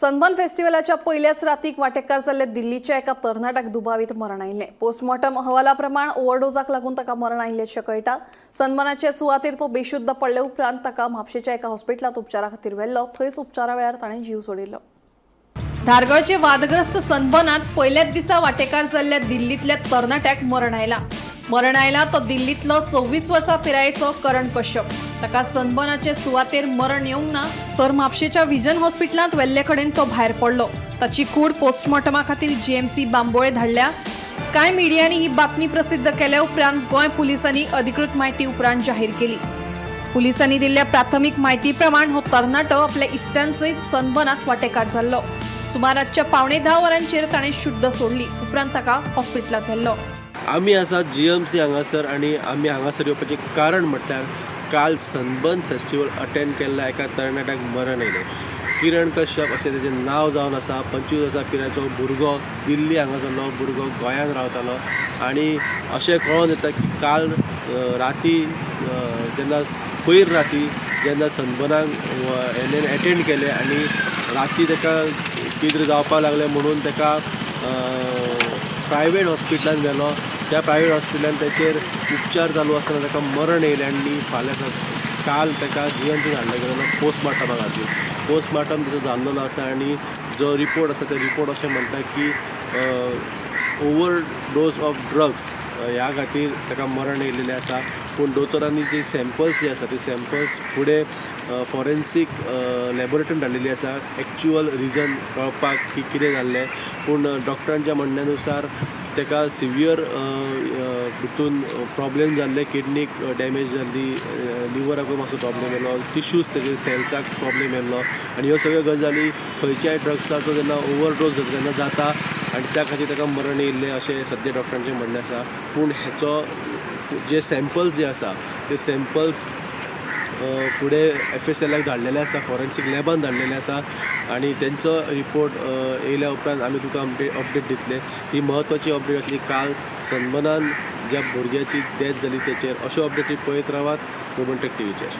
Sunburn फेस्टिवलाच्या पयल्याच रातीक वांटेकार जाल्ले दिल्लीच्या एका तरणाट्याक दुबावीत मरण आयिल्लें. पोस्टमॉर्टम अहवाला प्रमाण ओव्हरडोजाक लागून ताका मरण आयिल्ल्याचें कळटा. सनबर्नाचे सुवातेर तो बेशुद्ध पडले उपरांत ताका म्हापशेच्या एका हॉस्पिटलांत उपचारा खातीर व्हेल्लो. थंयच उपचारा वेळार ताणें जीव सोडिल्लो. धारगळचे वादग्रस्त सनबर्नात पयल्याच दिसा वांटेकार जाल्ल्या दिल्लींतल्या तरणाट्याक मरण आयलां. मरण आयला तो दिल्लींतलो 26 वर्सां पिरायेचो करण कश्यप. ताका सनबर्नाचे सुवातेर मरण येवंक ना, तर म्हापशेच्या विजन हॉस्पिटलांत व्हेल्ले कडेन तो भायर पडलो. ताची कूड पोस्टमॉर्टमा खातीर जीएमसी बांबोळे धाडल्या. कांय मिडियांनी ही बातमी प्रसिद्ध केल्या उपरांत गोंय पुलिसांनी अधिकृत माहिती उपरांत जाहीर केली. पुलिसांनी दिल्ल्या प्राथमीक माहिती प्रमाण हो तरणाटो आपल्या इश्टांसयत सनबर्नात वांटेकार जाल्लो. सुमार रातच्या 9:45 वरांचेर ताणें शुद्ध सोडली. उपरांत ताका हॉस्पिटलांत व्हेल्लो. आमी आसा जीएमसी हांगासर आनी आमी हांगासर येवपाचें कारण म्हटल्यार काल सनबर्न फेस्टिवल अटेंड केल्ल्या एका तरणाट्याक मरण आयलें. किरण कश्यप अशें तेजें नांव जावन आसा. 25 वर्सां पिरायेचो भुरगो, दिल्ली हांगासरलो भुरगो, गोंयांत रावतालो आनी अशें कळोन येता की काल राती जेन्ना, पयर राती जेन्ना सनबर्नाक हेणें एटेंड केलें आनी राती ताका कितें तरी जावपाक लागलें म्हणून ताका प्रायवेट हॉस्पिटलान व्हेलो. त्या प्रायवेट हॉस्पिटलान तेचेर उपचार चालू आसतना ताका मरण येयलें आनी फाल्यां, काल ताका जीएमसीन हाडलो गेलो पोस्टमार्टमा खातीर. पोस्टमार्टम ताचो जाल्लेलो आसा आनी जो रिपोर्ट आसा, ते रिपोर्ट अशें म्हणटा की ओवर डोज ऑफ ड्रग्स ह्या खातीर ताका मरण येयलेलें आसा. पूण दोतोरांनी जे सॅम्पल्स जे आसा, ते सॅम्पल्स फुडें फॉरेन्सीक लॅबोरेटरीन धाडलेली आसा, एक्च्युअल रिजन कळपाक की कितें जाल्लें. पूण डॉक्टरांच्या म्हणण्या नुसार ताका सिवियर भितून प्रॉब्लेम जाल्ले, किडनीक डॅमेज जाल्ली, लिवराकूय मातसो प्रॉब्लेम येयलो, टिश्यूज तेजे सेल्साक प्रॉब्लेम येयल्लो आनी ह्यो सगळ्यो गजाली खंयच्याय ड्रग्साचो जेन्ना ओवरडोज जाता तेन्ना जाता आनी त्या खातीर ताका मरण येयल्लें अशें सद्या डॉक्टरांचें म्हणणें आसा. पूण हेचो जे सॅम्पल्स जे आसा, ते सॅम्पल्स फुडें एफएसएलाक धाडलेले आसा, फॉरेन्सीक लॅबान धाडलेले आसा आनी तेंचो रिपोर्ट येयल्या उपरांत आमी तुका अपडेट दितले. ही म्हत्वाची अपडेट आसली काल सनबर्नान ज्या भुरग्याची डेथ जाली तेचेर. अश्यो अपडेटी पळयत रावात गोमंतक टिवीचेर.